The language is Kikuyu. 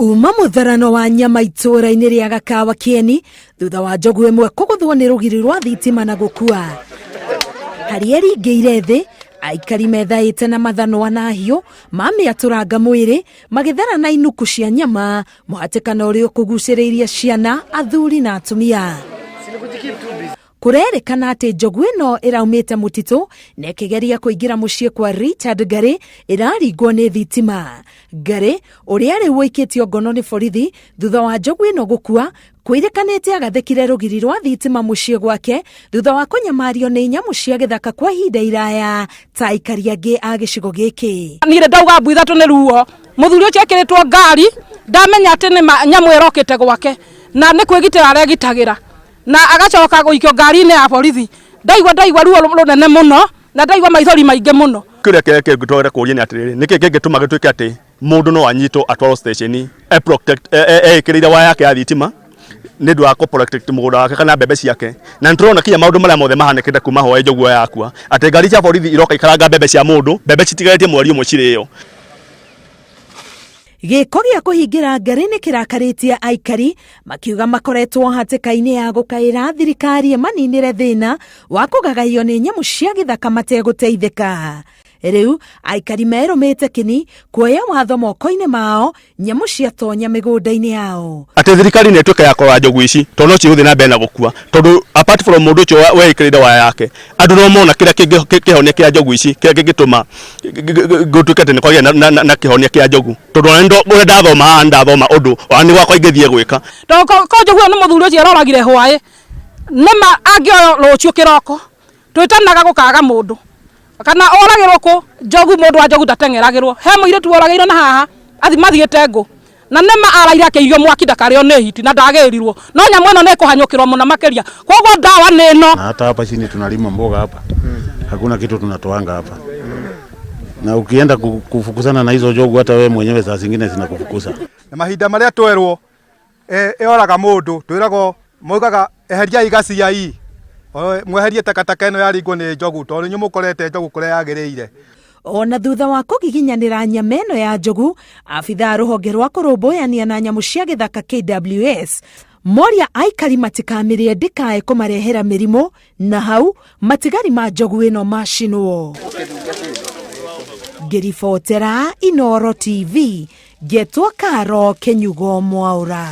Uma mũtharano wa nyama itũũra-inĩ rĩa Gakawa Kĩeni thutha wa njogu ĩmwe kũgũthwo nĩ rũgiri rwa thitima na gũkua. Harĩa ĩringĩire thĩ, aikari methaĩte na mathanwa na hiũ mamĩatũranga mwĩrĩ magĩthara na inuku cia nyama mũhatĩkano ũrĩa ũkũgucĩrĩirie ciana, athuri na atumia. Kũrerĩkana atĩ njogu ĩno ĩraumĩte mũtitũ na ĩkĩgeria kũingĩra mũciĩ kwa Richard Ngarĩ ĩraringwo nĩ thitima. Ngarĩ, ũrĩa rĩu ũikĩtio ngono nĩ borithi thutha wa njogu ĩno gũkua, kwĩrĩkanĩte agathĩkire rũgiri rwa thitima mũciĩ gwake thutha wa kũnyamario nĩ nyamũ cia gĩthaka kwa ihinda iraya ta aikari angĩ a gĩcigo gĩkĩ. Niĩ ndauga mbu ithatũ nĩ ruo mũthuri ũcio ekĩrĩtwo ngari ndamenya atĩ nĩ nyamũ ĩrokĩte gwake na nĩ kwĩgitĩra aregitagĩra na agacoka gũikio ngari-inĩ ya borithi ndaigua ndaigua ruo rũnene mũno na ndaigua maithori maingĩ mũno. Kĩũria kĩrĩa kĩngĩtwagĩrĩire kũũria nĩ atĩrĩrĩ, nĩkĩ kĩngĩtũma gĩtuĩke atĩ mũndũ no anyitwo atwarwo station e protect eĩkĩrĩire waya yake ya thitima nĩ ũndũ wa kũ protect mũgũnda wake kana mbembe ciake na nĩ tũrona kinya maũndũ marĩa mothe mahanĩkĩte kuma hwaĩ njogu ĩyo yakua atĩ ngari cia borithi iroka ikaranga mbembe cia mũndũ mbembe citigarĩtie mweri ũmwe cirĩo. Gĩko gĩa kũhingĩra ngarĩ nĩ kĩrakarĩtie aikari makiuga makoretwo hatĩka-inĩ ya gũkaĩra thirikari ĩmaninĩre thĩna wa kũgagaio nĩ nyamũ cia gĩthaka mategũteithĩka. Rĩu aikari merũmĩte kĩni kuoya watho moko-inĩ mao nyamũ ciatonya mĩgũnda-inĩ yao. Atĩ thirikari nĩ ĩtuĩke ya kũrora njogu ici tondũ no cigũthiĩ na mbere na gũkua tondũ apart from mũndũ ũcio weĩkĩrĩire waya yake andũ no mona kĩrĩa kĩhonia kĩa njogu ici kĩrĩa kĩngĩtũma gũtuĩke atĩ nĩ kwagĩa na kĩhonia kĩa njogu tondũ ona ũrĩa ndathoma haha ndathoma ũndũ ona nĩ gwakwa ingĩthiĩ gwĩka. Tondũ ko njogu ĩyo nĩ mũthuri ũcio aroragire hwaĩ nĩma angĩoywo rũciũ kĩroko twĩtanaga gũkaga mũndũ kana oragĩrwo kũ njogu mũndũ wa njogu ndateng'eragĩrwo he mũirĩtu woragĩirwo na haha athi mathiĩte ngũ na nĩma araire akĩirio mwaki ndakarĩo nĩ hiti na ndagĩrirwo no nyamũ ĩno nĩ ĩkũhanyũkĩrwo mũno makĩria koguo ndawa nĩ ĩno. Na hata hapa chini tunalima mboga hapa, hakuna kitu tunatoanga hapa, na ukienda kufukuzana na hizo njogu hata wewe mwenyewe saa zingine zinakufukuza. Na mahinda marĩa twerwo ĩoraga mũndũ twĩragwo moigaga eheriai gaciai mweherie takataka ĩno yaringwo nĩ njogu tondũ inyuĩ mũkorete njogu kũrĩa yagĩrĩire. Ona thutha wa kũgiginyanĩra nyama ĩno ya njogu, abithaa rũhonge rwa kũrũmbũyania na nyamũ cia gĩthaka KWS moria aikari matikamĩrĩe ndĩkae kũmarehera mĩrimũ na hau matigari ma njogu ĩno macinwo. Ngĩribotera Inooro TV, ngetwo Karo Kĩnyugo Mwaũra.